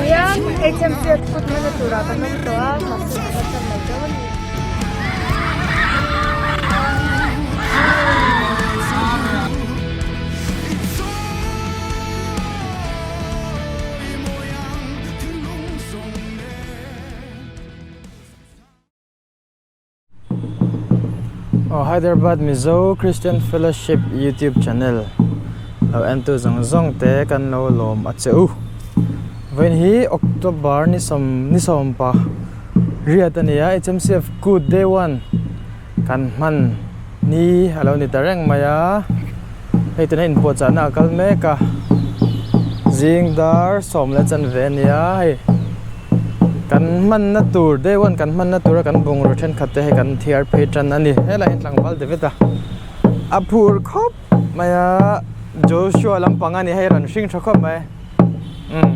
Tunah hian HMCF kut hmana turah kan awm tawh a, mahse ka va chan lo deuh a ni. Aw Hyderabad Mizo Christian Fellowship YouTube channel lo en tu zawng zawng te kan lo lawm a che u vawiin hi October ni sawm ni sawm pa riat a ni a H_M_C_F kut day one kan hman ni a lo ni ta reng mai a hei tuna inpuahchah na a kal mek a zing dar sawm leh chanve a ni a hei. Kan hmanna tur day one kan hmanna tura kan bungraw thenkhat te hei kan thiar phei tan a ni helai hian tlangval David a a phur khawp mai a Joshua lampang a ni hei rawn hring tha khawp mai umm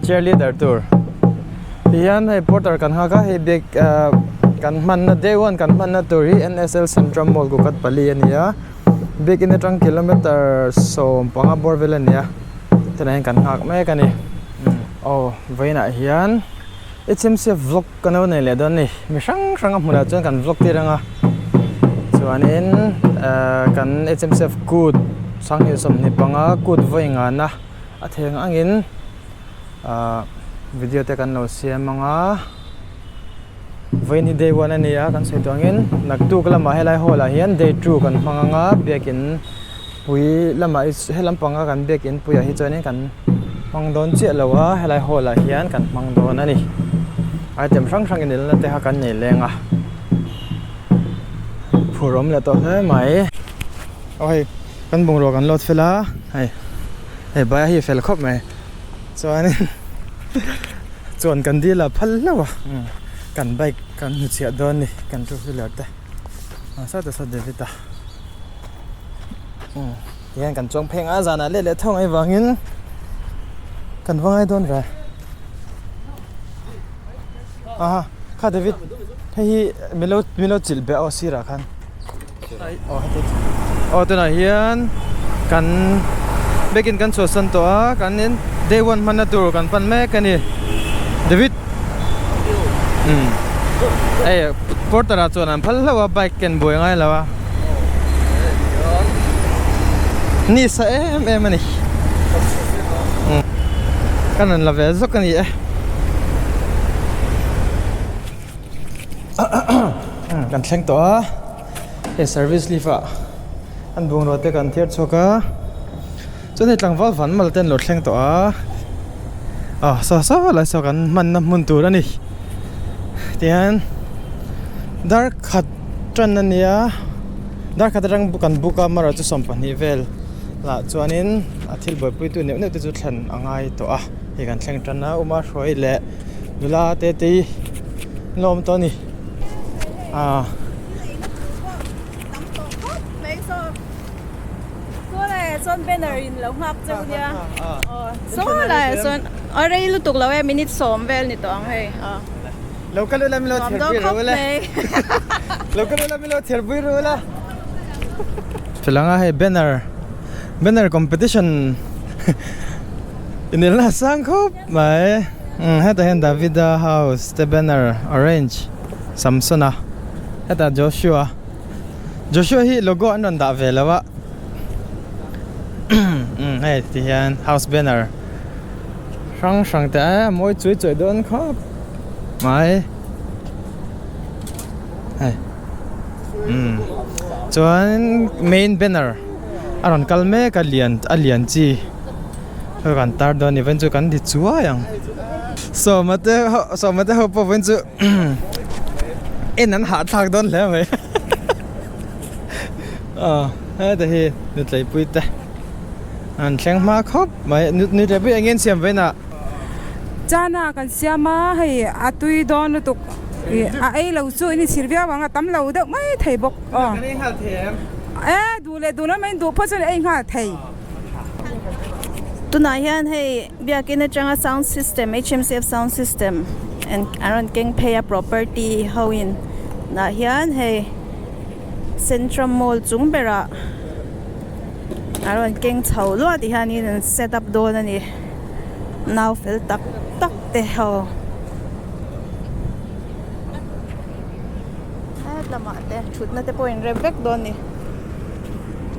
cheerleader tur tihian hei porter kan nghak a hei bag ah kan hmanna day one kan hmanna tur hi N_S_L Central Mall Kukatpally a ni a biakin atang kilometer 15 bawr vel a ni a tunah hian kan nghak mek a ni. Aw vawiinah hian HMC vlog ka lo nei leh dawn a ni mi hrang hrang a hmunah chuan kan vlog tir ang a chuanin ehh kan HMC kut sanghnih 25 kut vawi ngana a theng angin ahh video te kan lo siam ang a vawiin hi day one a ni a kan sawi tawh angin naktuk lamah helai hall ah hian day two kan hmang ang a biakin. Pui lamah he lampanga kan biakin puiah hi chuanin kan hmang dawn chiah lo a helai hall ah hian kan hmang dawn a ni item hrang hrang inelna te kha kan nei leng a phur awm leh tawh hle mai aw hei kan bungrua kan load fel a hei hei baia hi a fel khawp mai chuanin chuan kan dil a phal hlauh a kan bike kan hnuchhiah dawn a ni kan two wheeler te sawtah saw David a. Tihian kan chuang pheng a zanah leh leh thawng avangin kan va ngai dawn ve aha kha David hei hi milo milo chilh beh aw sirah khan aw heti aw tunah hian kan biakin kan chhuahsan tawh a kan in day one hmanna tur kan pan mek a ni David umm hei porter ah chuan an phal hlauh a bike ken buai ngai lo a ni sa em em a ni kan rawn la ve zawk a ni e kan thleng tawh a hei service lift ah an bungrua te kan thiar chhuak a chuan hei tlangval van mal te an lo thleng tawh a ah saw saw lai saw kan hmanna hmun tur a ni tihian dar khat tan a nia dar khat atang kan book a amaherawhchu 20 vel lah chuanin a thil buaipui tu neuh neuh te chu thlen a ngai tawh a hei kan thleng tan a uma hruai leh nula te te hi an lo awm tawh a ni ah. Saw banner in lo nghak cheu nia saw lai ah sawn a rei lutuk lo e minute 10 vel ni tawh ang hei lo kal ula milo nuam dawn khawp mai lo kal ula milo thir pui ru ula chulanga hei banner banner competition inelna sang khawp mai hetah hian Davida house te banner orange Samsona hetah Joshua Joshua hi logo an rawn dah ve lo a umm hei ti hian house banner hrang hrang te a mawi chui chuai dawn khawp mai hei umm chuan main banner a rawn kal mek a lian a lian chi hei kan tar dawn a ni vawiin chu kan ti chuai ang sawma te ho sawma te ho pawh vawiin chu. En an hahthlak dawn hle mai aw heta hi nutleipui te an thleng hma khawp mai nutleipui eng nge an siam vawiin ah. Chana kan siam a hei a tui dawn lutuk ih a ei lo chu in inchhir viau ang a tam lo deuh mai thei bawk aw Kan ei nghal thei em? E duh leh duh lo mai in duh phawt chuan ei nghal thei. Tunah hian hei Biakin atanga sound system HMCF sound system an rawn keng phei a property ho in nah hian hei Central mall chung berah a rawn keng chho luah ti hianin an set up dawn a ni. Nau fel tak tak te ho. Hetlamah te thutna te pawh inrem vek dawn a ni.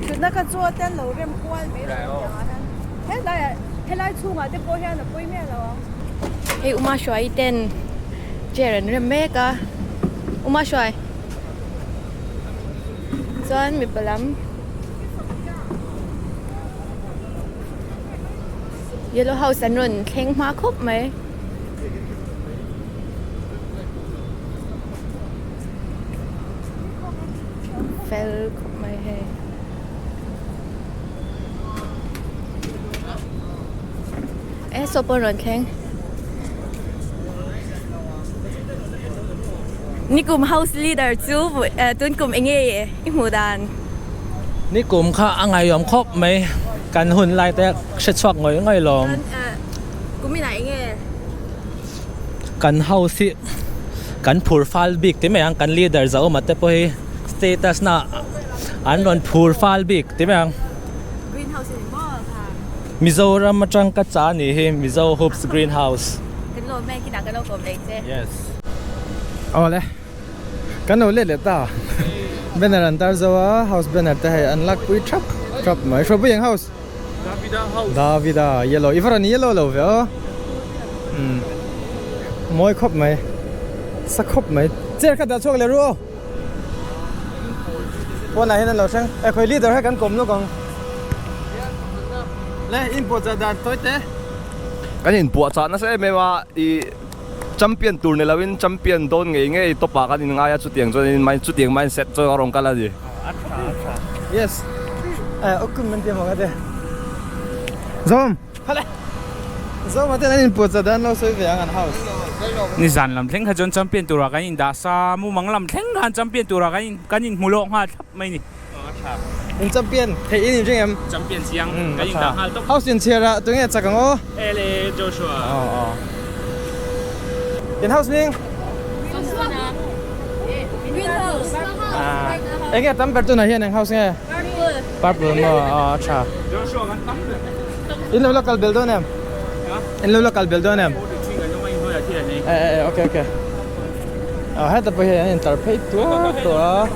Thutna kha chu ate an lo rem kual mai lo ang ah hian helaiah helai chhungah te pawh hian a pawi miah lo ang. Hei Uma Hruai ten chair an rem mek a Uma Hruai chuan mipa lam yellow house an rawn thleng hma khawp mai. Fel khawp mai hei. E saw pawh rawn thleng. Nikum house leader chu tun kum eng nge i hmuh dan? Nikum kha a ngaihawm khawp mai. Kan hun lai te hre chhuak ngawih ngawih lawm. Kum inah eng nge? Kan house hi kan phur fal bik ti mai ang kan leader Zauma te pawh hi status na an rawn phur fal bik ti mai ang. Green house a ni maw kha? Mizoram atang ka cha a nih hi Mizo Hoops Green House. Kan lawm e kinah kan lo kawm leh che. Yes. Awle kan lo let leh ta banner an tar zo a house banner te hei an lak pui thap thap mai hruaipui eng house. Davida house. Davida yellow i va rawn yellow lo ve aw umm mawi khawp mai sa khawp mai chair kha dah chhuak leh ru aw pawnah hian an lo thleng e khawi leader kha kan kawm lawk ang le inpuahchah dan tawi te. Kan inpuahchah nasa em em a i champion tur ni lovin champion dawn ngei ngei top ah kan inngai a chutiang chuan in chutiang mindset chu a rawn kal a ni. Yes. Eh, okum man tiam anga te. Zom. Hale. Zom ate an in puat za dan lo soi ve ang an house. Ni zan lam thleng kha chuan champion tura kan in dah sa mumang lam thleng khan champion tura kan in kan in hmu lawk nghal thlap mai ni. In champion thei in in ring em? Champion chiang kan in dah nghal tawp. House in chhiar ah tunge chak ang aw? Ele Joshua. Aw aw. In house hming? Greenhouse. Ah. Enge tam ber tunah hian eng house nge? Purple. Purple maw? Aw a tha. Joshua kan tam ber. In lo la kal bel dawn em? In lo la kal bel dawn em? Eh eh okay okay. Ah heta pawh hian an intar phei tuar tawh a.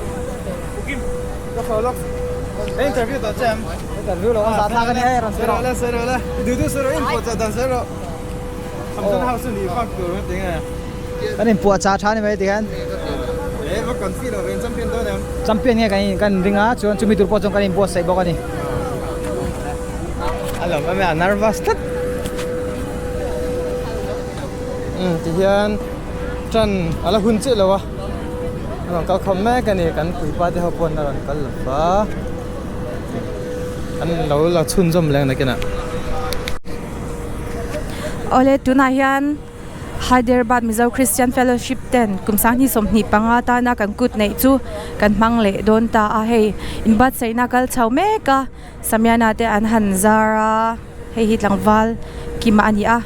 Interview tawh che em? Interview lo a thlak a ni hei rawn sawi rawh le sawi rawh le i duh duh sawi rawh inpuah chah dan sawi rawh Samson house chu ni fak tur ti nge Kan inpuah chah tha ni mai ti hian Eh va confi lo ve in champion dawn em? Champion nge kan kan ring a chuan chumi tur pawh chuan kan inbuatsaih bawk a ni. A lawm em e a nervous tlat Umm ti hian tan a la hun chiah lo a. A rawn kal khawm mek a ni kan puipa te ho pawn a rawn kal lo va an lo la chhunzawm leng nakinah. Awle tunah hian Hyderabad Mizo Christian Fellowship ten kum sanghnih 25 tana kan kut neih chu kan hmang leh dawn ta a hei inbuatsaihna kal chho mek a Samiana te an han zar a hei hi tlangval kima a ni a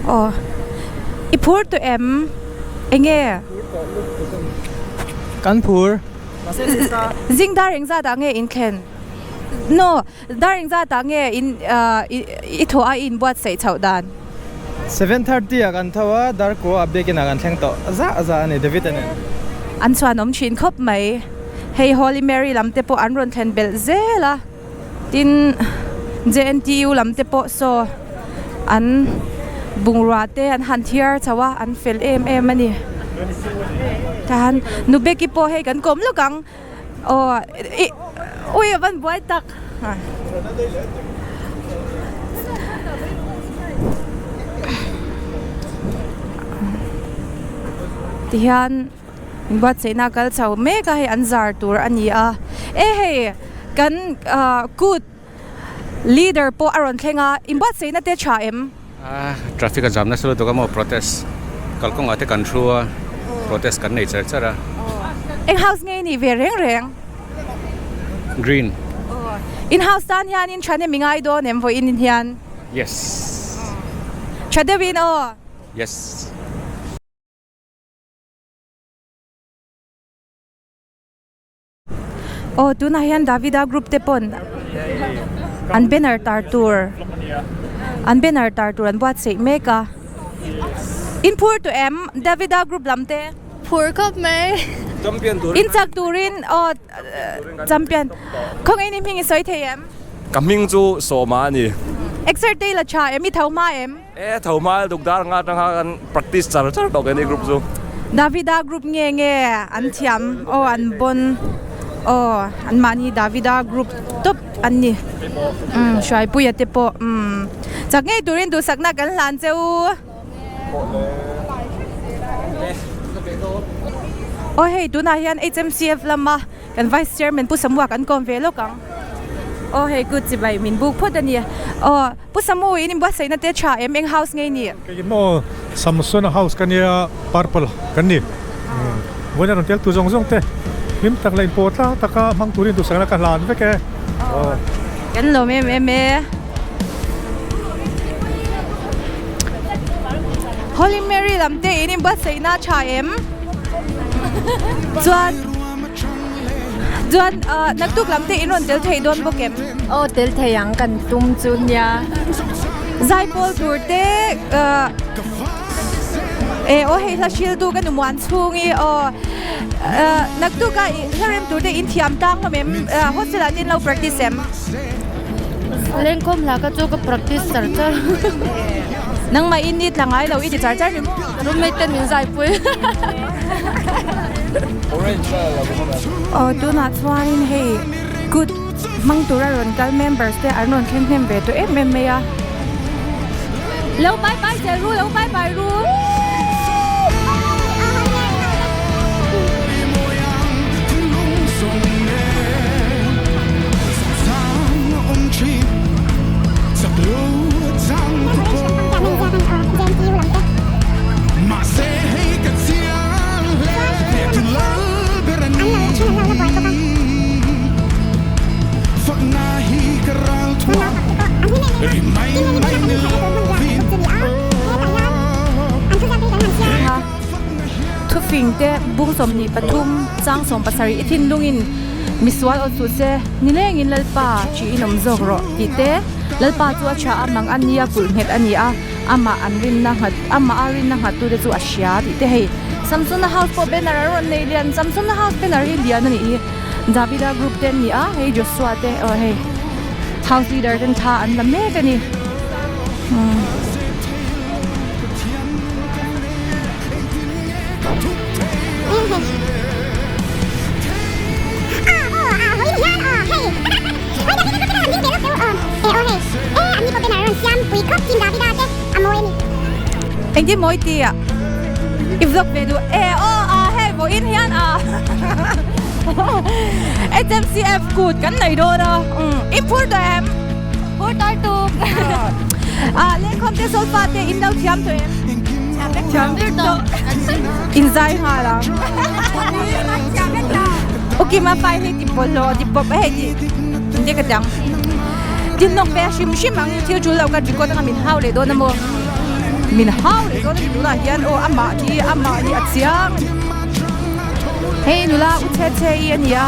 aw i phur tawh em enge Kan phur zing dar engzat ah nge in thlen no dar engzat ah nge in ah i thawh a i inbuatsaih chhoh dan. 7:30 ah kan tho a dar kua ah biakin ah kan thleng tawh zah zah a ni David a nen. An chhuan awm thin khawp mai hei Holy Mary lam te pawh an rawn thlen belh zel a. Tin, JNTU lam te pawh saw an bungrua te an han thiar chho a, an fel em em a ni. Tahan Nubeki pawh hei kan kawm lawk ang aw ih ui a van buai tak. Tihian. Inbuatsaihna kal chho mek a hei an zar tur a ni a e hei kan ah kut leader pawh a rawn thleng a inbuatsaihna te tha em? Traffic a jam nasa lutuk a maw protest kalkawngah te kan thu a protest kan nei char char a. Eng house nge i nih ve reng reng? Green. In house tan hianin thahnem i ngai dawn em vawiin hian? Yes. Tha deuhin aw. Yes. Aw tunah hian Davida group te pawn an banner tar tur An banner tar tur an buatsaih mek a. In phur tawh em Davida group lam te? Phur khawp mai. Champion turin. In chak turin aw champion. Khawngaih in i hming i sawi thei em? Ka hming chu Sawma a ni. Exer te i la tha em? I tho hma em? E tho hma duk dar anga atanga kan practice char char tawh keini group chu. Davida group nge nge an thiam aw an bon aw an mahni Davida group tawp an ni umm Hruaipuia te pawh umm chak ngei turin duhsakna kan hlan che u. Aw hei tunah hian HMCF lama Kan Vice Chairman Pu Samua kan kawm ve lawk ang. Aw hei kut chibai min buk phawt a ni. Aw Pu Samu in inbuatsaihna te tha em eng house ngei ni? Kei maw Samsona house ka nia purple kan ni. Vawiin a rawn tel tu zawng zawng te hlim tak leh inpawh tlang taka hmang turin duhsakna ka hlan vek e. Aw kan lawm em em e. Holy Mary lam te in inbuatsaihna tha em? Chuan chuan naktuk lam te in rawn tel thei dawn bawk em? Aw tel thei ang kan tum chu nia. Zaipawl tur te e aw hei hla hril tu ka nu muan chhung i aw naktuk a hla rem tur te in thiam tang hlawm em? Hostel ah te in lo practice em? Lengkhawm hla kha chu ka practice char char. Nangmah in i tla ngai lo i ti char char ni maw? Roommate ten min zaipui. Aw tunah chuanin hei kut hmang tura rawn kal members te an rawn thleng hnem ve tawh em em mai a. Lo bye bye zel ru lo bye bye ru. Thufing te bung 23 chang 17 i thinlungin misual aw chu che nilengin Lalpa ṭihin awm zawk rawh tih te Lalpa chu a ṭha a mang a nia kulh nghet a ni a amah an rinna nghat amah a rinna nghat tute chu a hria tih te hei Samsona house pawh banner a rawn nei lian Samsona house banner hi lian a nih hi Davida group te an ni a hei Joshua te aw hei house leader ten tha an la mek a ni umm. Engtin mawi ti a i vlog ve duh e aw a hei vawiin hian a HMCF kut kan nei dawn a i phur tawh em phur tawh tuk a lengkhawm te solfa te in lo thiam tawh em thiam vek tawh in zai nghal ang okay ma fai hei ti bawlhhlawh ti bawp a hei ti engte ka ti ang tin nawk ve a hrim hrim ang thil tul lo ka record anga min hau leh dawn a maw min hau leh dawn a ni tunah hian aw amah hi amah hi a chiang a ni hei nula u chhe chhe hi a ni a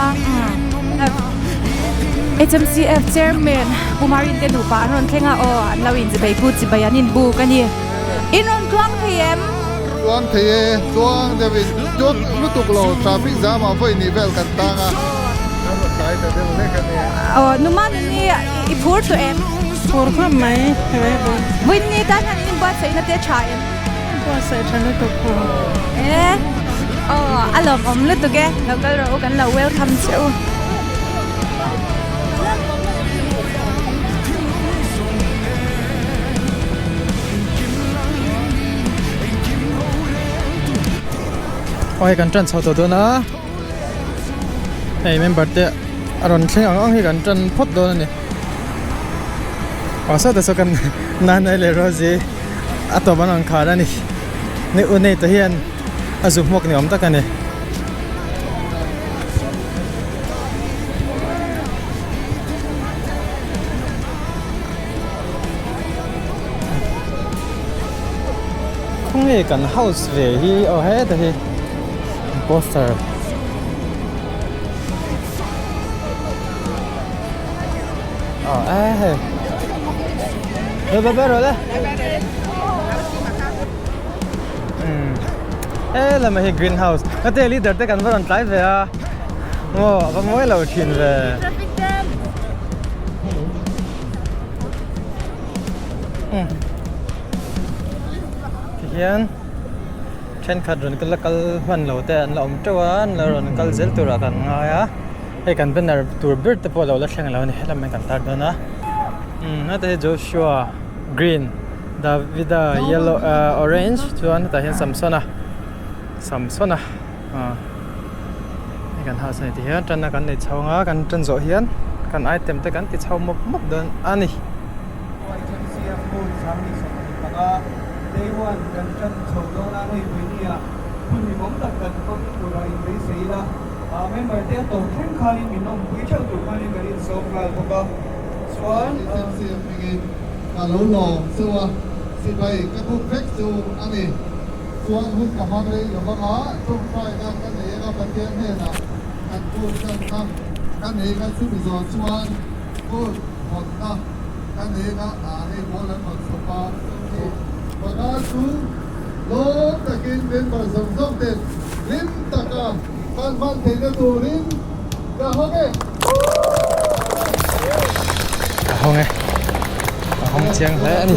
HMCF chairman Pu Marin te nupa an rawn thleng a aw an lo inchibei kut chibei an inbuk a ni. In rawn tluang thei em? Tluang thei e, tluang deuh in tluang lutuk lo, traffic jam ah vawi nih vel kan tang a, kan rawn tlai ta deuh hlek a ni. Aw, numa nuni i phur tawh em? Phur khawp mai, Vawiin tan hian in inbuatsaihna te a tha em? Buatsaih tha lutuk phur. E, aw, a lawmawm lutuk e, lo kal rawh u, kan lo welcome che u. Aw hei kan tan chho tawh dawn a hei member te a rawn thleng ang ang hi kan tan phawt dawn a ni aw sawtah saw kan nanai leh Rosie a tawp an rawn khar a ni ni u nei te hian a zu hmuak ni awm tak a ni. Khawnge kan house ve hi aw heta hi poster aw e hei. Bye bye rawh le. Umm he lamah hi green house hete leader te kan va rawn tlai ve a maw a va mawi lo thin ve. Umm tihian thenkhat rawn kal la kal hman lo te an la awm teuh a an la rawn kal zel turah kan ngai a hei kan banner tur ber te pawh a lo la thleng lo a ni helam hian kan tar dawn a umm heta hi Joshua green Davida yellow ahh orange chuan hetah hian Samsona Samsona ah hei kan house a ni tihian tanna kan nei chho ang a kan tan zawh hian kan item te kan ti chho mawp mawp dawn a ni. Day one kan tan chho dawn a, hei Vawinia hun hlimawm tak kan hmang tura inbeisei ila, member te a tawp thleng khanin min awmpui theuh tur khanin kan insawm nghal bawk a, chuan. HMCF hmingin ka lo lawm cheu a, sipai ka buk vek chu a ni. Chuan hun ka hmang rei lo vang a, tawngtaina ka nei anga Pathian hnenah kan buk tanna ka nei anga chumi zawh chuan court hawnna Ka nena ah hei ball an rawn chhawp a, hi panga chu lawm takin member zawng zawng ten hlim taka kan hman theihna turin ka hawng e. Ka hawng e, ka hawng chiang hle a ni.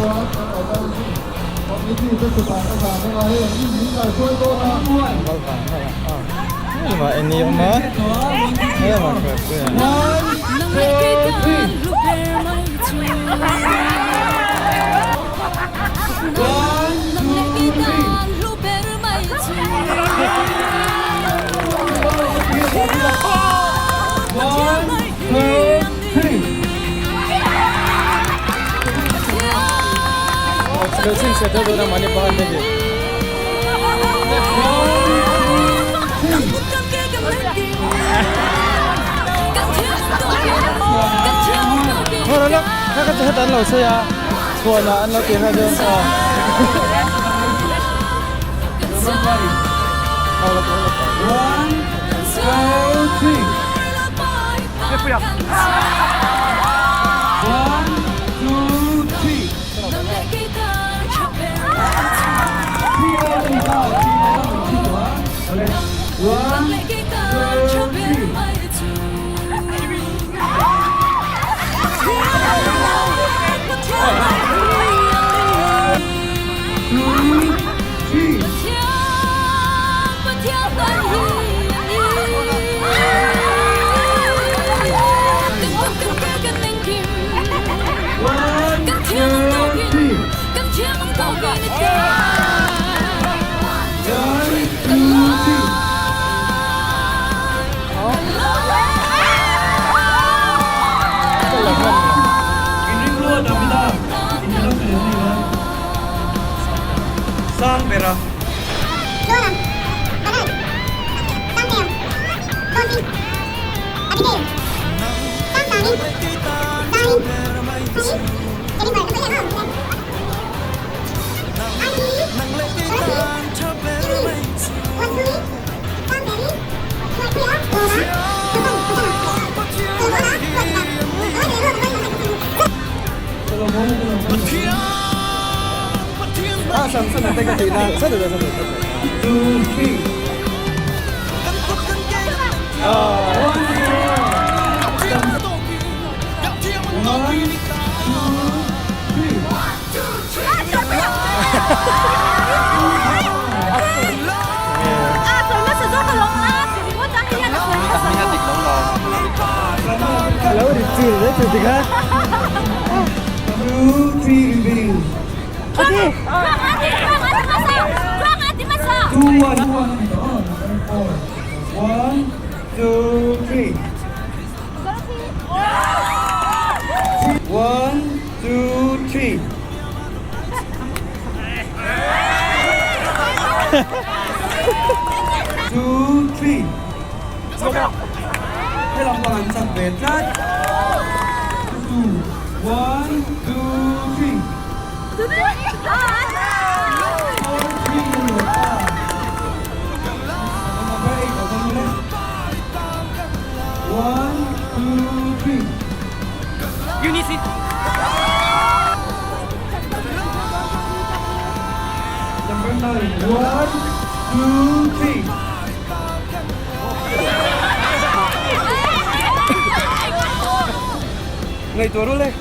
Ngaihtuah ru le.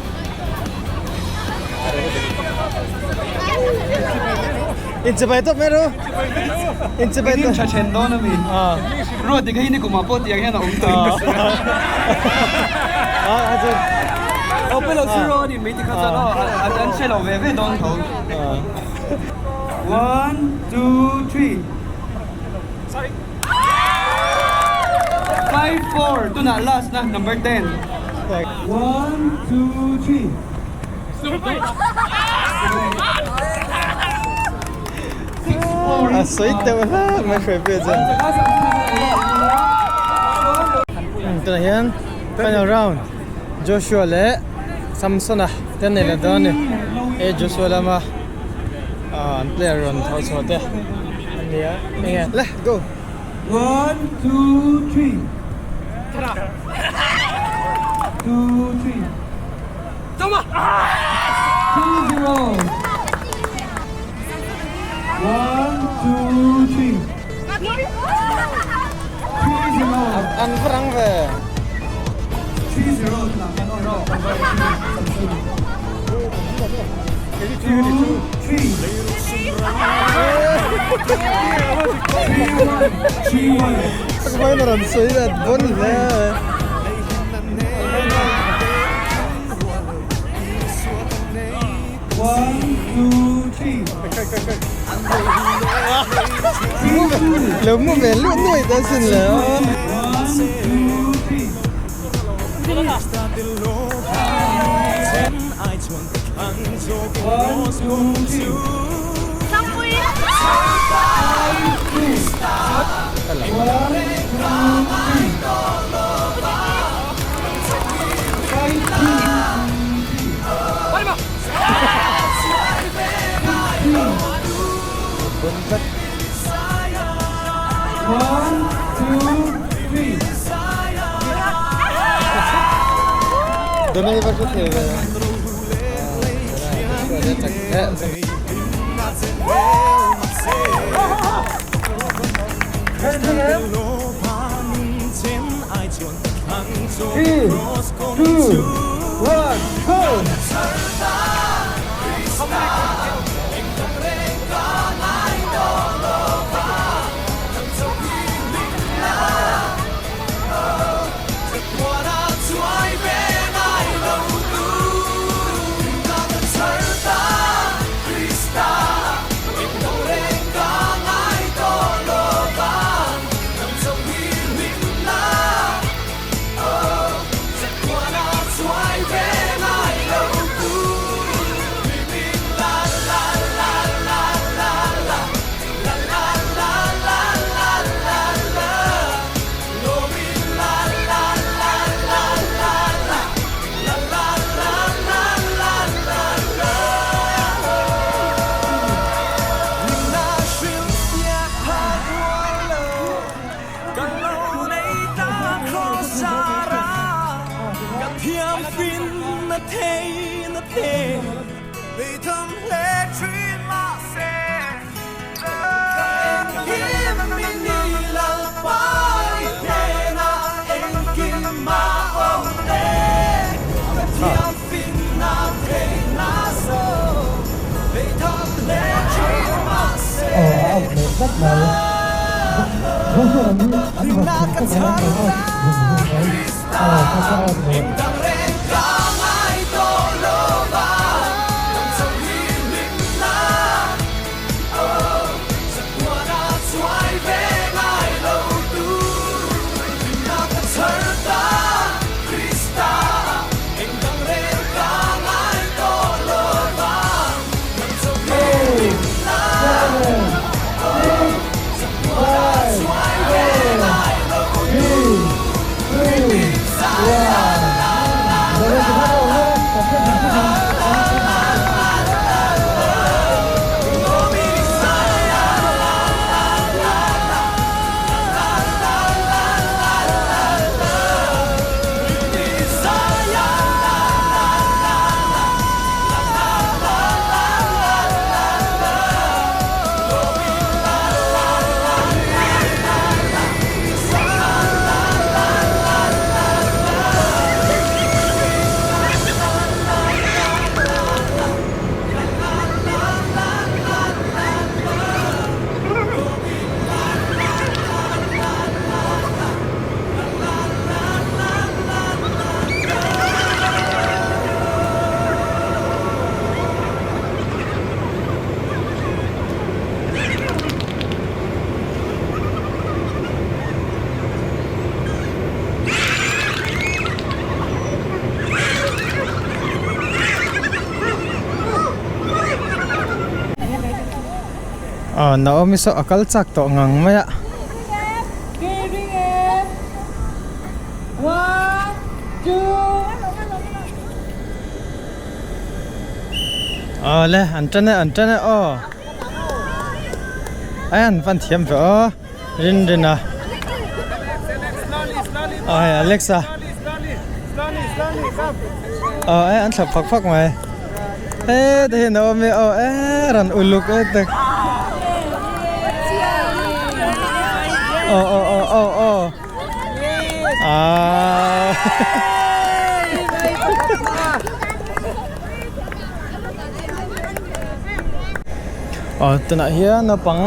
Inchibai tawp mai ru. Inchibai tawp. Tha then dawn ami. Ruat dik hi ni kumah pawh tiang hian a awm tawh in ka hria. A chu. Aw pe lo chu ro ani mai tikha chuan aw an hre lo ve ve dawn tho. One, two, three. 5 4 tunah last na number 10. 1 2 3. A sawi deuh hlak mai hruai pui a chuan. Tunah hian final round Joshua leh Samsona te an nei leh dawn a ni. Hei Joshua lama an player rawn thawh chhuah te a ni a enge le go. 1 2 3 2 3 2 0 1 2 3 3 0 An va rang ve. 3 0 2 3 3 1 Vawiin a rawn sawi let bawn hle. Lo mu ve luh nuai ta sin le aw. Donai va hre thei ve. 3 2 1 go! Aw Naomi saw a kal chak tawh ngang mai a. Aw le an tan e an tan e aw ai an van thiam ve aw rin rin a aw hei Alexa aw e an thlap fak fak mai e te hian a awm e aw e rawn uluk e te aw aw aw aw aw aaa. Aw tunah hian naupang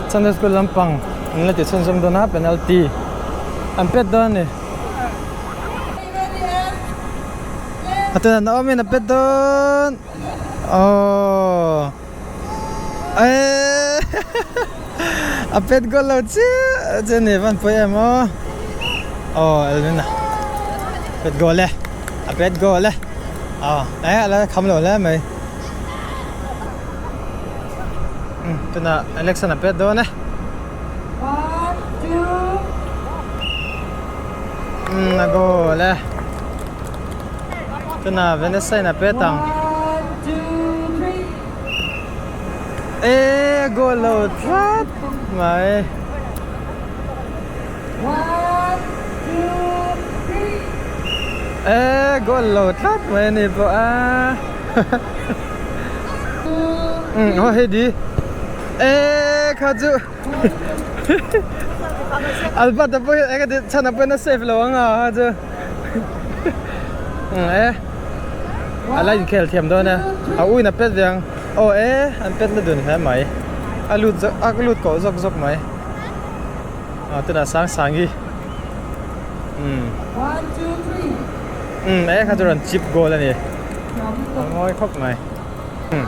Sunday school lampang an la ti chhunzawm dawn a penalty an pet dawn a ni a tunah naawm in a pet dawn aww eee a pet goal lo chiah chiah a ni van pawi em aw aw Elvin a pet goal e a pet goal e aw eh a la kham lo hle mai tunah Alex-an a pet dawn e umm a goal e tunah Vanessa-in a pet ang eh a goal lo tlat mai. Eh goal lo tlat mai a ni pawh a umm haw hei di eh kha chu Albert a pawh hian eng ati chhan a pawhin a save lo ang a kha chu umm eh a la inkhel thiam dawn e a uin a pet ve ang aw eh an pet na dun hle mai a lut zawk a lut kawh zawk zawk mai. Ah tunah sang sang hi umm umm eh kha chu rawn chip goal a ni a ngawi khawp mai umm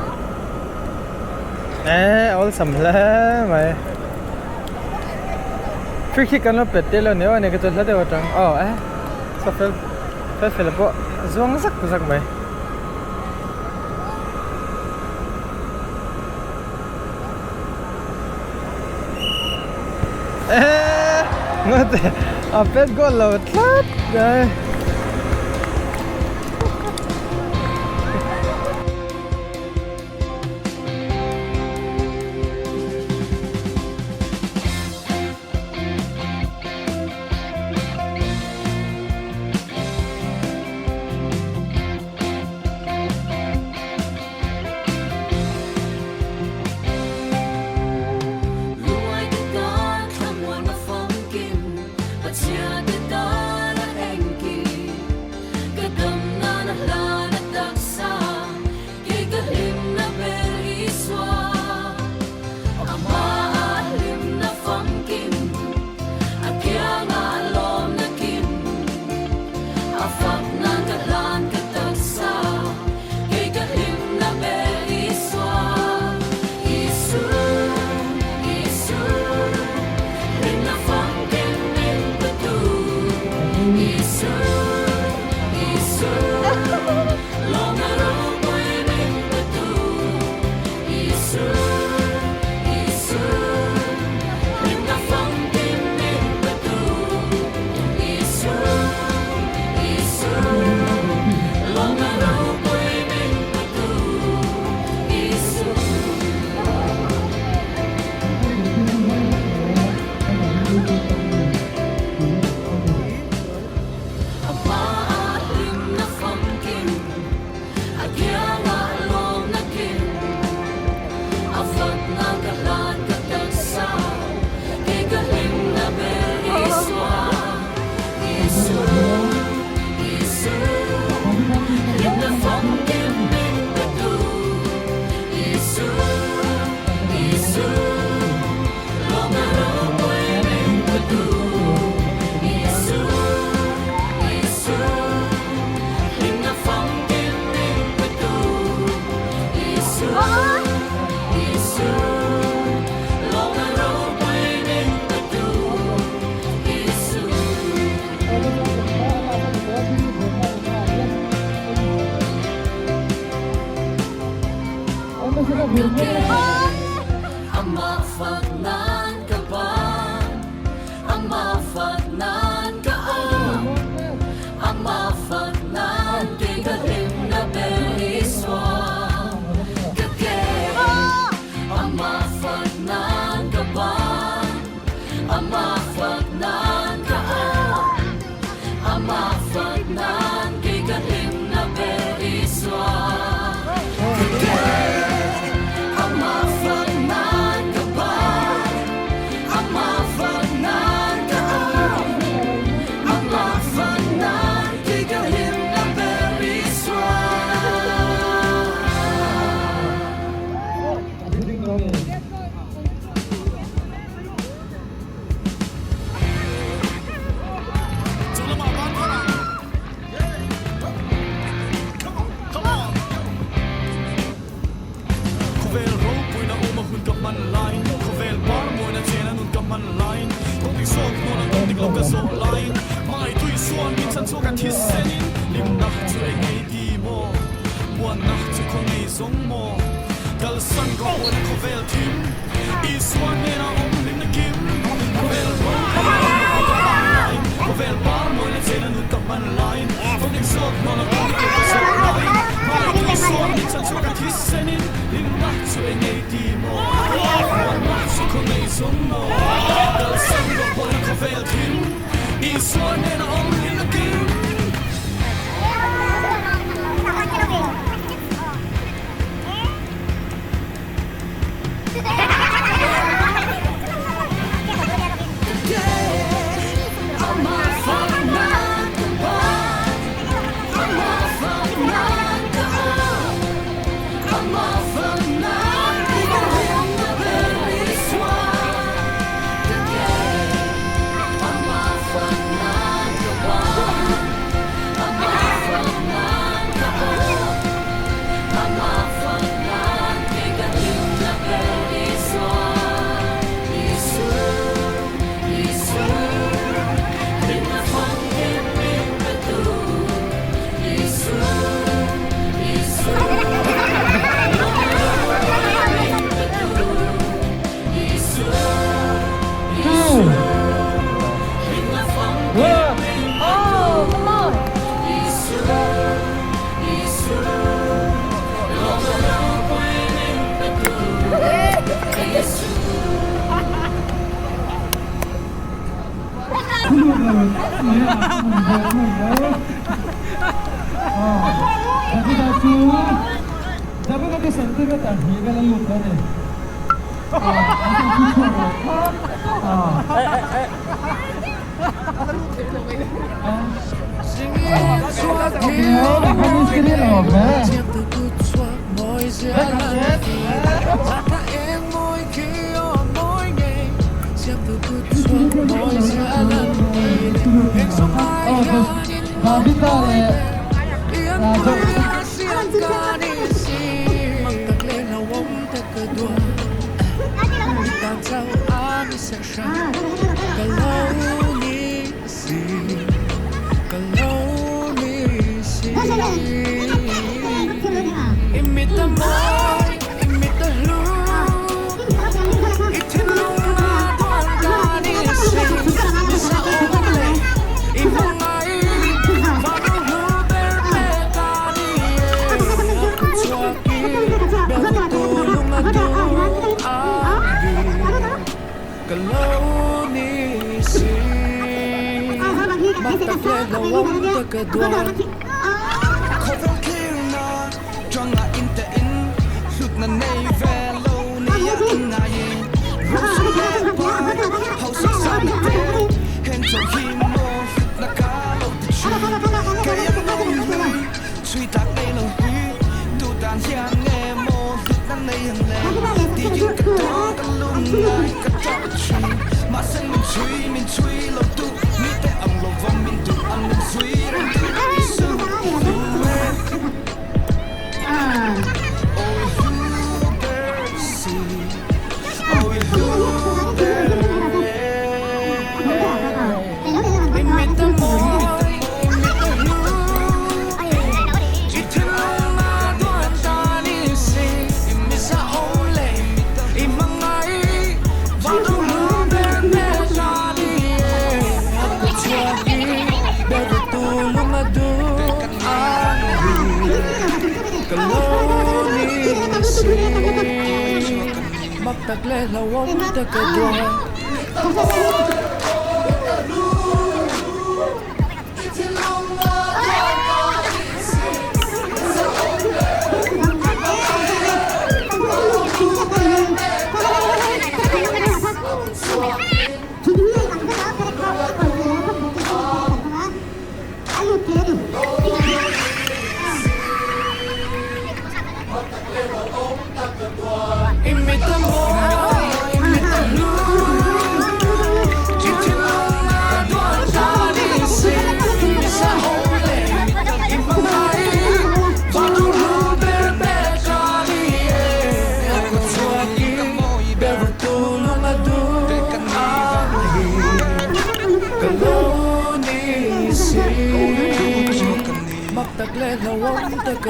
eh a awlsam hle mai free kick an lo pet tel a ni aw eng ka chu hla deuh atang aw eh saw fel fel fel pawh a zuang zak zak mai. Eee ngawt a pet goal lo tlat mai. fak nan ka ban Ama fak nan ka awm Ama fak nan kei ka hlim na ber Isua ka ke Ama fak nan ka ban Ama fak nan ka awm Ama fak nan kei ka hlim na ber Isua ka ke Ama fak nan ka ban Ama fak nan ka awm Ama fak nan kei ka hlim na ber Isua. Khawvel ropuina awma hun ka hman laiin, Khawvel par mawina chena nun ka hman laiin, Kawng dik zawk hnuaina kawng dik lo ka zawh laiin, Hmangaih Isua'n min chhan chhuak a thisenin, Limna chu eng ngei ti maw? Muanna chu khaw ngei zawng maw? Kalsan rawh buaina khawvel thim, Isua hnena awm hlimna kim. Khawvel ropuina awma hun ka hman laiin, Khawvel par mawina chena nun ka hman laiin, Kawng dik zawk hnuaina kawng dik lo ka zawh laiin, Hmangaih Isua'n min chhan chhuak a thisenin, Hlimna chu eng ngei ti maw? Muanna chu khaw ngei zawng maw? Kalsan rawh buaina khawvel thim, Isua hnena awm hlimna kim. Tak le hlauhawm tak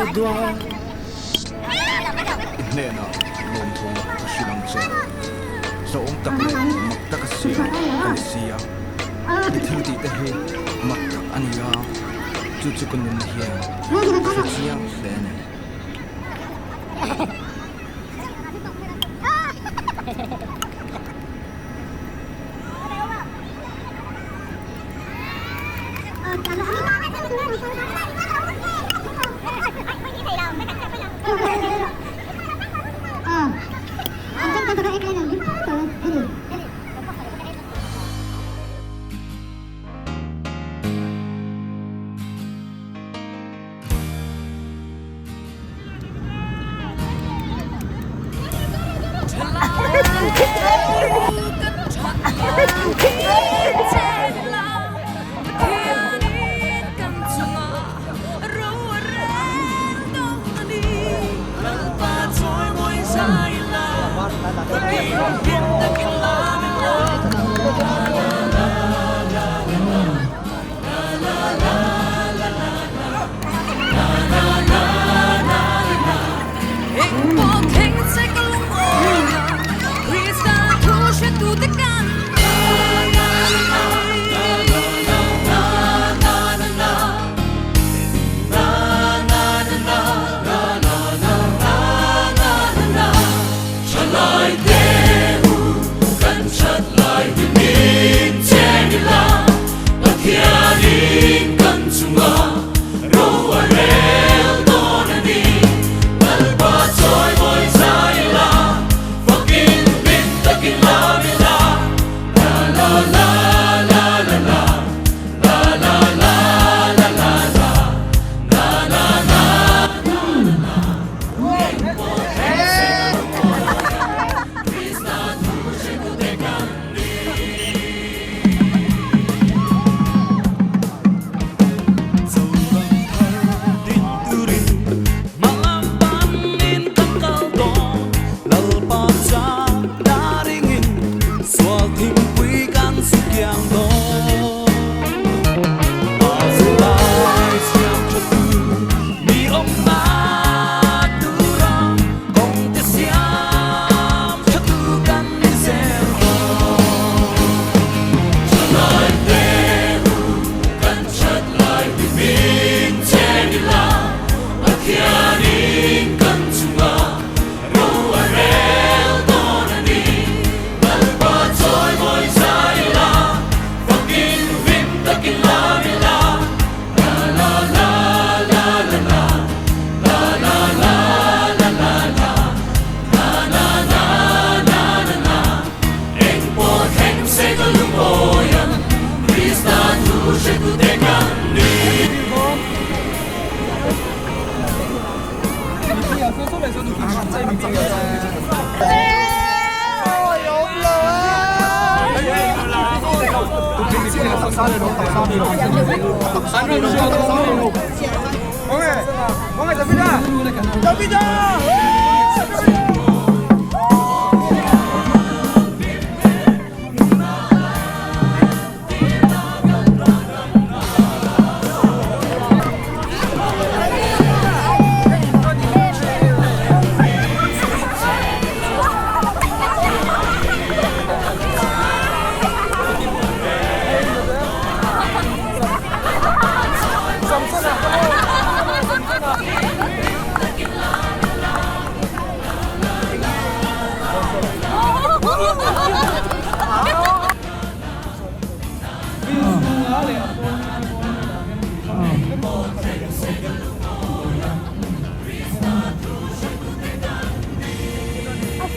a duan. I hnenah lawmthu ka hrilh ang che. Hlauhawm tak leh mak taka siam ka ni si a, i thil tih te hi mak tak a ni a, chu chu ka nunna hian ka hre chiang hle a ni.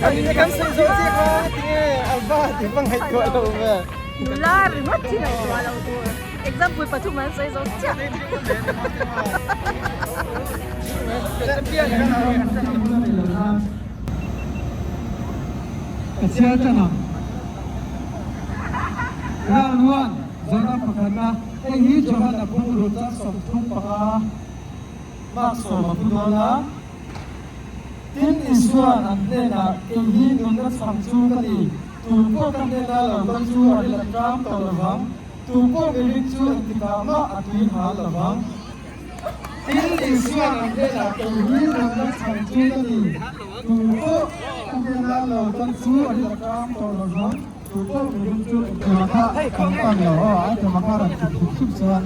Kan sawi zawh chiah kha tinge Alba tih hmang ngaihtuah lo ve. Nula ringawt hi ngaihtuah lo tur. Example pathum an sawi zawh chiah. Ka chhiar tan ang. Round one, Zawhna pakhatna, Hei hi Johan a bungrut chang 35 mark 10 a pu dawn a. Tin, Isua'n an hnenah, Kei hi nunna chhang chu ka ni, tu pawh ka hnena lo kal chu a ril a ṭam tawh lo vang, tu pawh miring chu engtikah mah a tui hal lo vang. Tin, Isua'n an hnenah, Kei hi nunna chhang chu ka ni, tu pawh ka hnena lo kal chu a ril a ṭam tawh lo vang, tu pawh miring chu engtikah mah kan pan lo aw, a ti maka rawn ti thup thup chuan.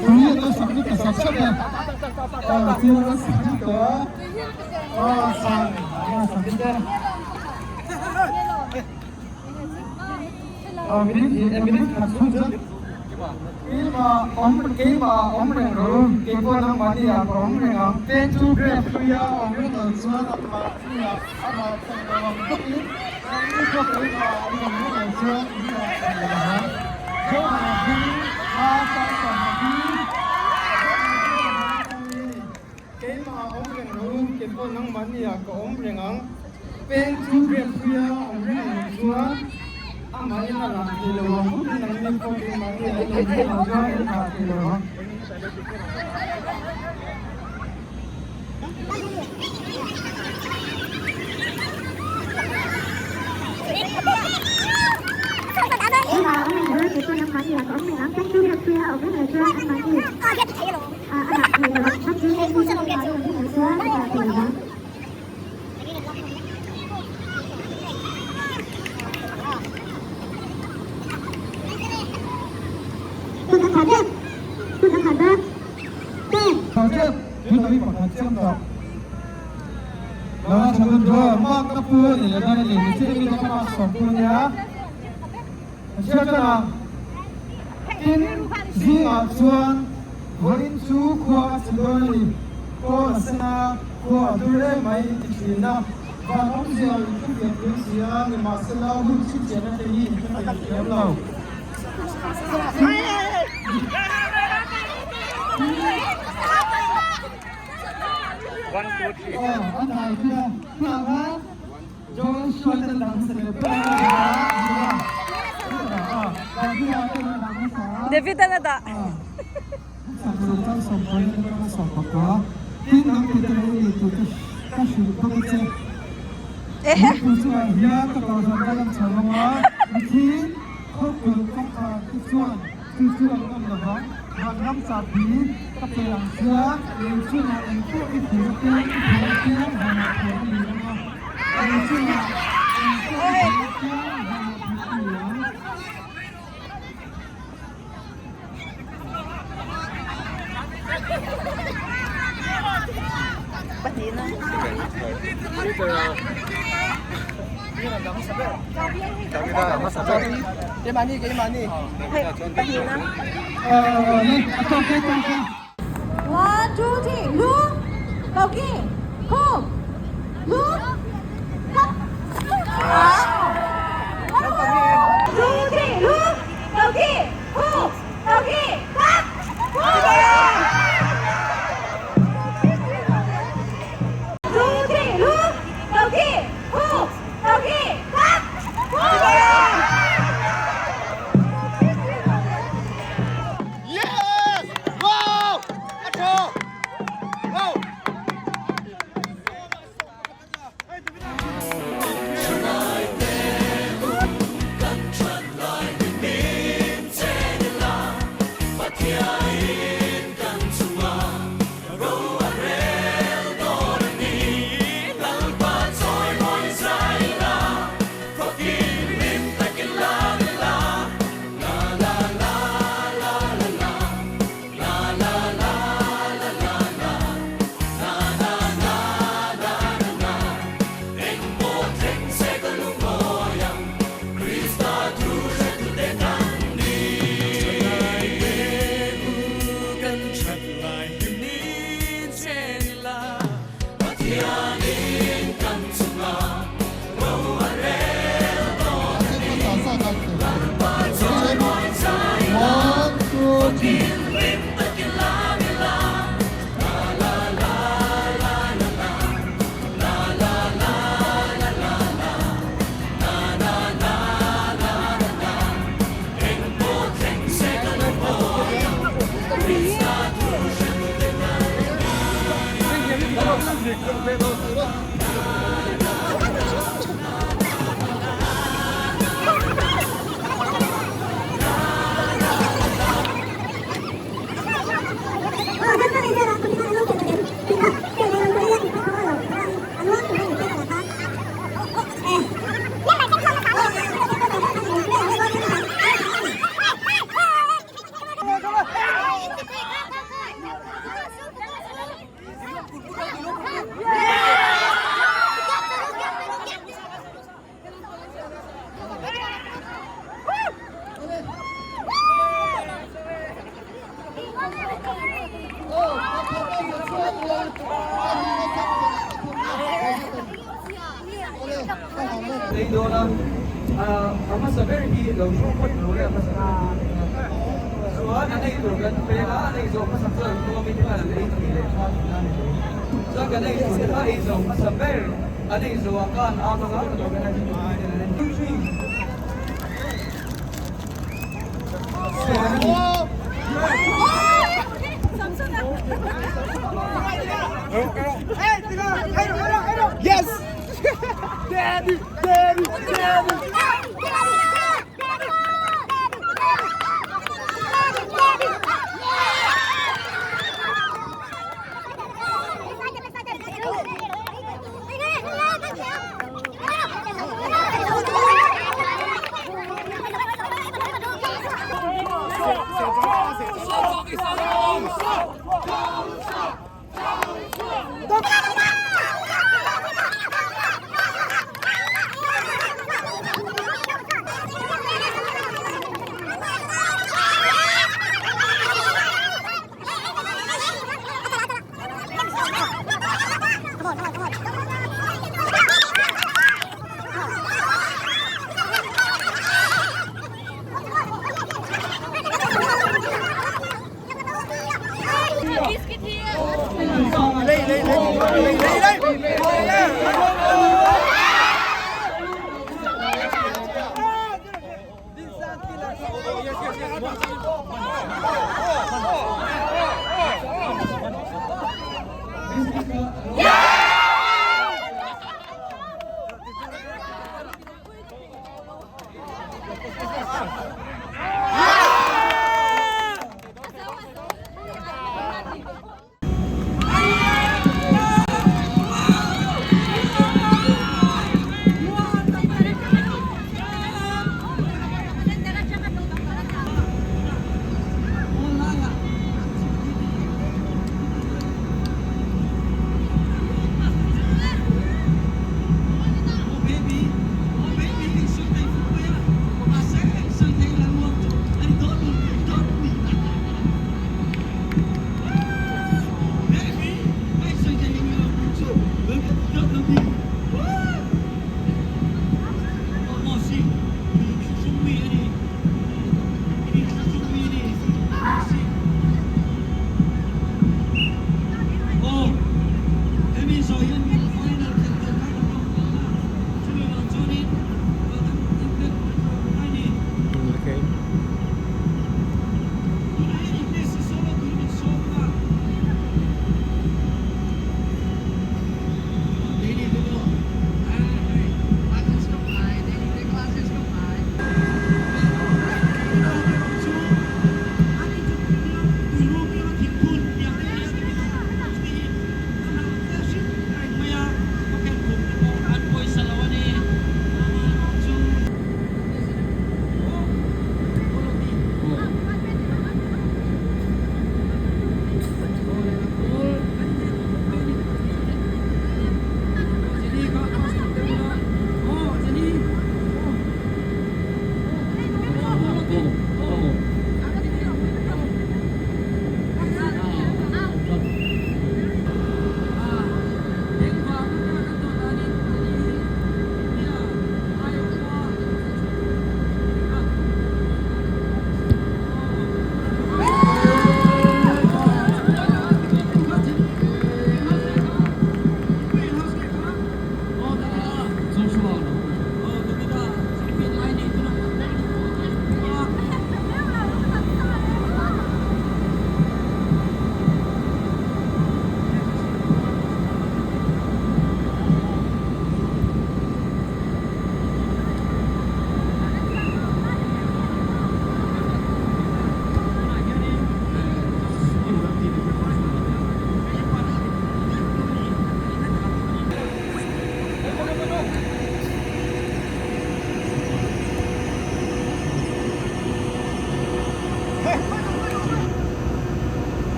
Tui an lo sak ni ta sap sap e. Aw thil an lo sak ni tawh a. Aw sang an lo sak ni te. Aw minute hi e minute khat chhung chuan keimah awm keimah awm reng rawh u keipawh nangmahni ah ka awm reng ang. Peng chu grape hluia awm reng lo chuan amah hluiah amah thei lo ang bawkin nangni pawh keimah awm reng lo chuan in rah thei lo ang. Johana hming a chang sawmhnih Keimah awm reng rawh u, keipawh nangmahni ah ka awm reng ang. Peng chu grape hluia awm reng lo chuan amahin a rah thei lo ang bawkin nangni pawh keimahni ah in awm reng lo chuan in rah thei lo ang. Tin, zingah chuan vawiin chu khua a chhe dawn a ni. Kawl a sen a, khua a dur em mai ti thin a. Van awmzia in thu pian thiam si a, nimahsela hun chhinchhiahna te hi in thu pian thiam lo. Aw, a dai khi a, tunah khan John Shuai ten dang hmasa leh ber a David an a dah. Patina. Patina. One, two, three, lu, cầu kỳ, khu, lu, cấp, two, three, lu, cầu kỳ, khu, cầu kỳ, cấp, two, three, lu, cầu kỳ, khu, cầu kỳ, cấp, Yes! Wow! Acho! Wow! Lei dawn a, a hmasa ber hi lo thu phawt lo leh a hmasa ber hi chuan an ei tur kan pek a, an ei zawh hmasa chuan an khawm in khan an ei thei leh tha tihna a ni mai. Chuan kan ei tur te kha ei zawh hmasa ber an ei zawh ah khan a hmanga kan organize tur hi ten an en thin. Yes! Daddy! Daddy! Daddy!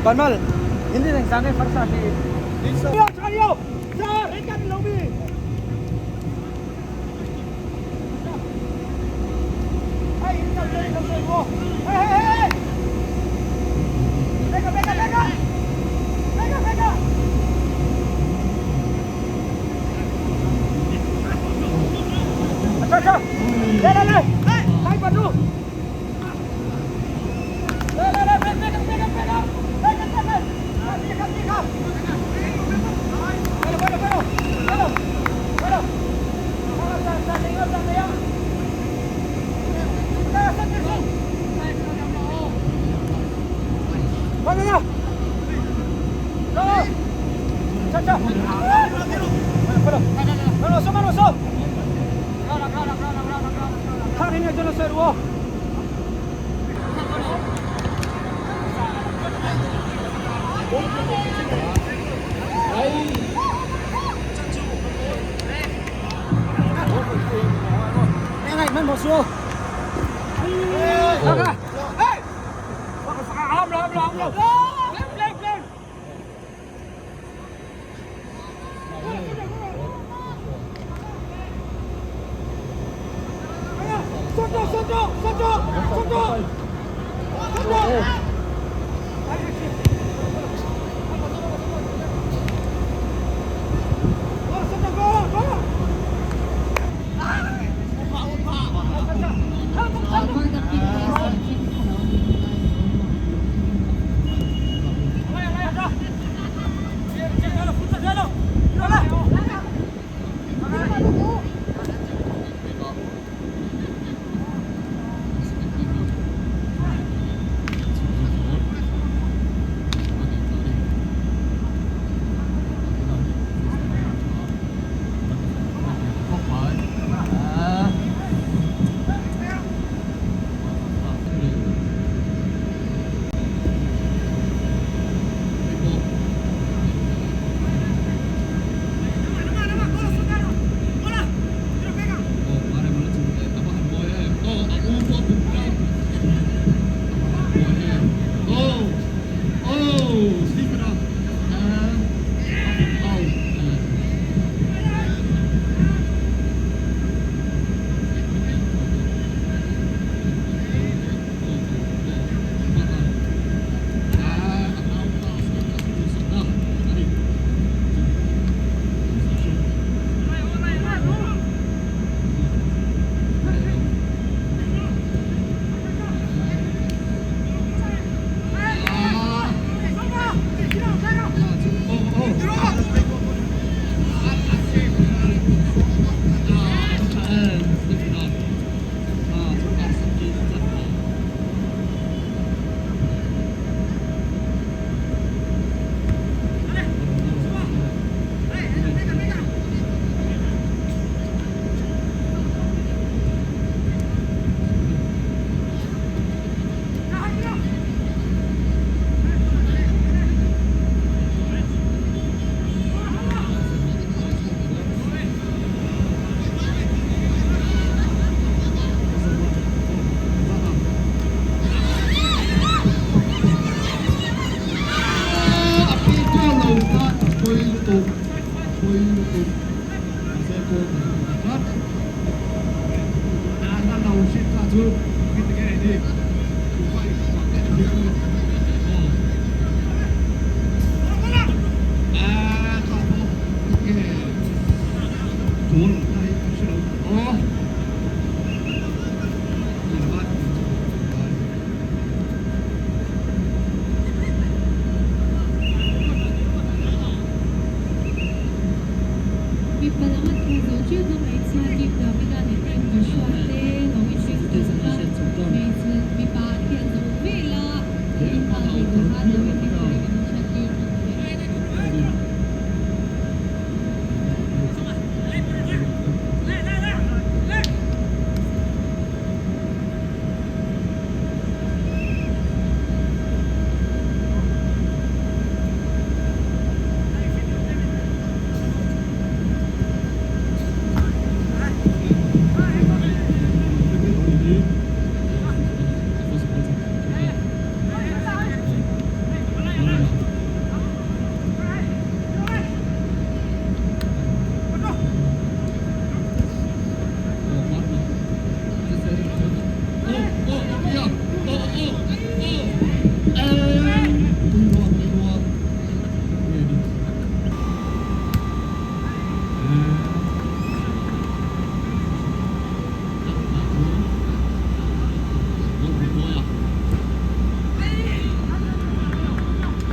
Vanmal hindi nang sange farsa si.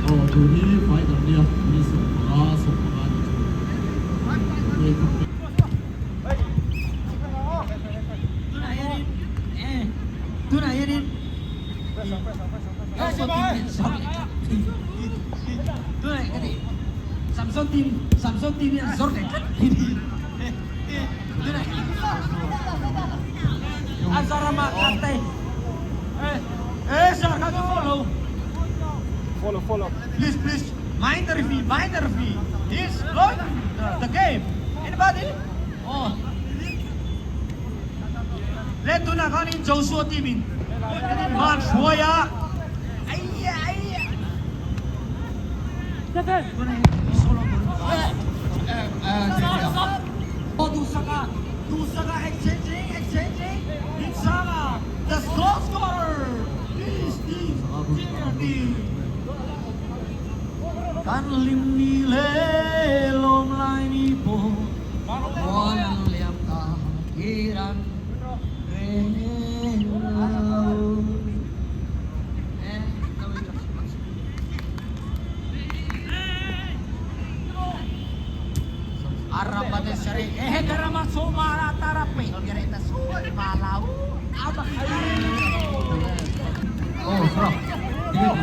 Aw tun hi final nia ni 15 15 ni chu. Tunah hianin Samson team hian zawr leh tlat tunah ka ti Samson team Samson team hian zawr leh tlat tunah a zarama kante eh sir kha chu follow follow follow please please mind the referee mind the referee he's blowing the, the game anybody oh Le tunah khanin Joshua team in hman hruai a Duhsaka Duhsaka exchanging exchanging Dinsanga the goal scorer is team JRT Kan hlim ni leh lawm lai ni pawh mual an liam ta kir an reng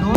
lo.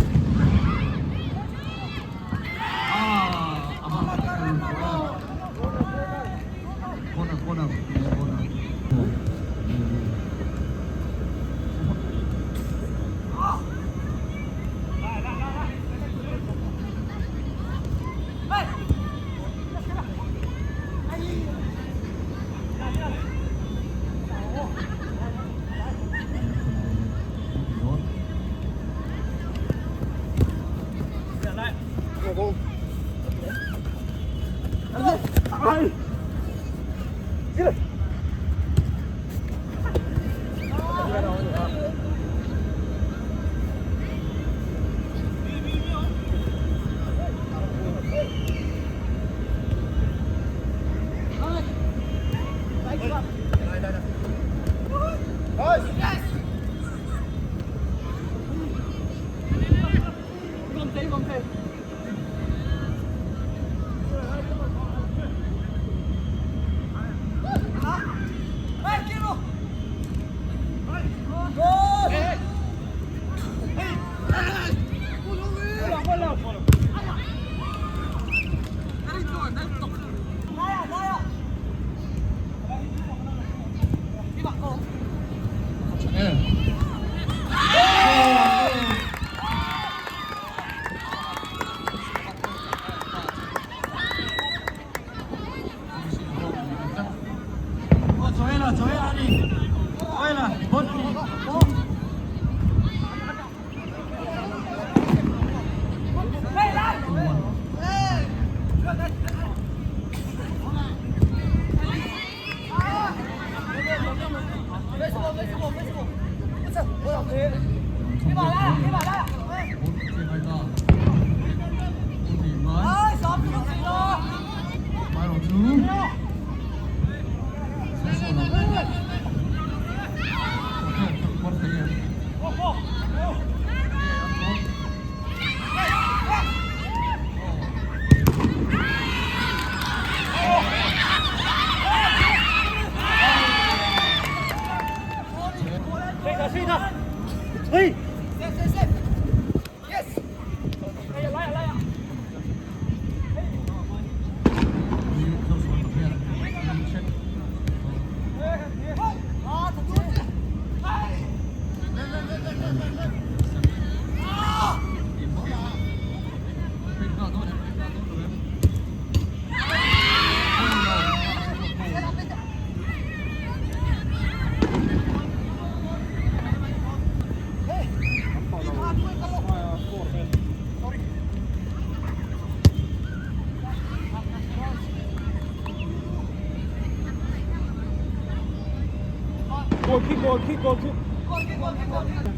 Goal kick, goal kick, goal kick. Goal kick, goal kick, goal kick.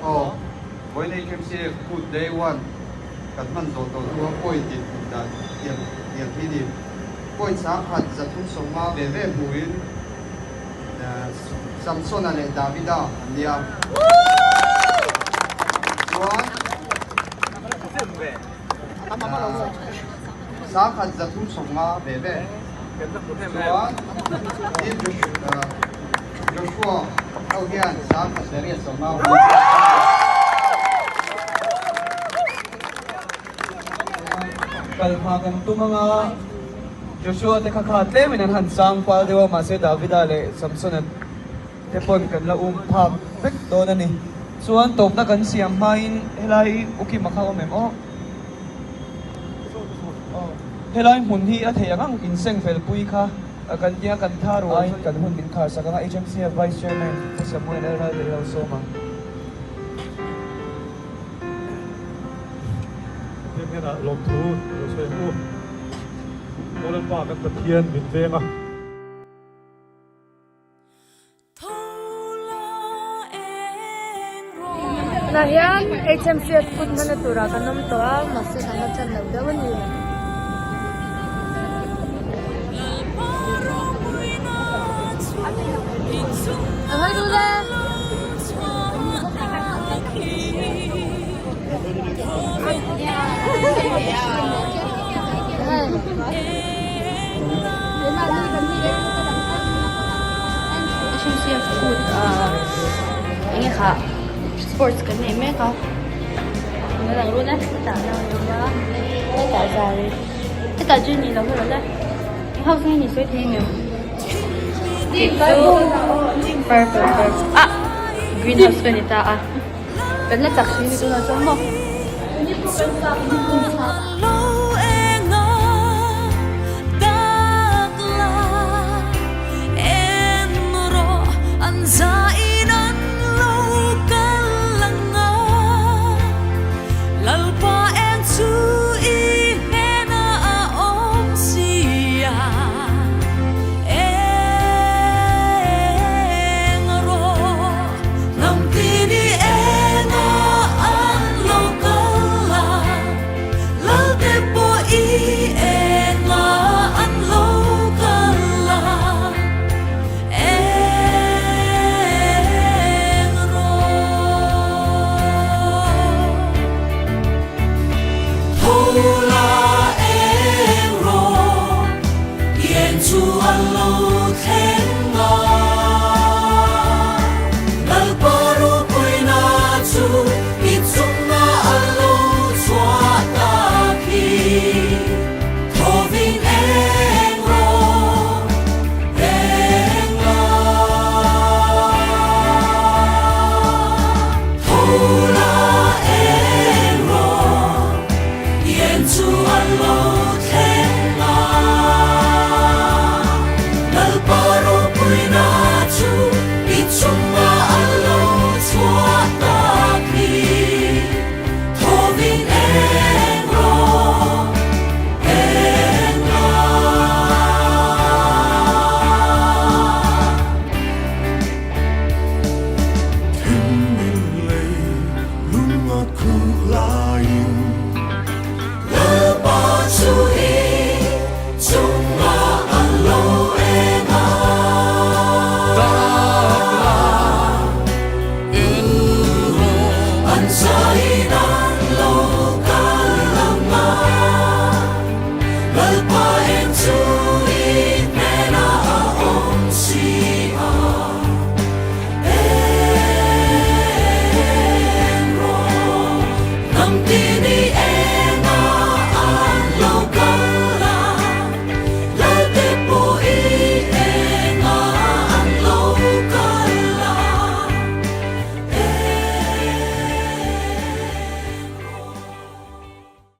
Aw, vawiin HMCF Food Day One kan hman zawh tawh hnu a point in hmuh dan tiang tiang hi ni. Point 10 350 ve ve hmuhin Samsona leh Davida an nia. Chuan 1350 ve ve. Chuan Joshua ho hian 1850. Kal hma kan tum anga Joshua te kha kha tlemin an han sang fal deuh a, mahse Davida leh Samsona te pawn kan la um phak vek dawn a ni. Chuan tawpna kan siam hmain helai Ukima kha awm em aw? Helai hmun hi a theih ang ang inseng fel pui kha kan tia kan tha ruaiin kan hun min khar sak ang a, HMCF Vice Chairman Pu Samuel Lalral te lo sawm ang. Pathian hnenah lawmthu lo sawi ang u. Aw Lalpa kan Pathian min veng a. Tah hian HMCF kut hmana turah kan awm tawh a mahse kan la chan lo deuh a ni. HMCF food ah enge kha sports kan nei mek a a lang run a hetah a lang run a hetah zai hetah chu ni lo hlawlh a eng house nge ni sawi thei ang em purple purple ah green house ka ni ta a kan la chak si ni tunah chuan maw.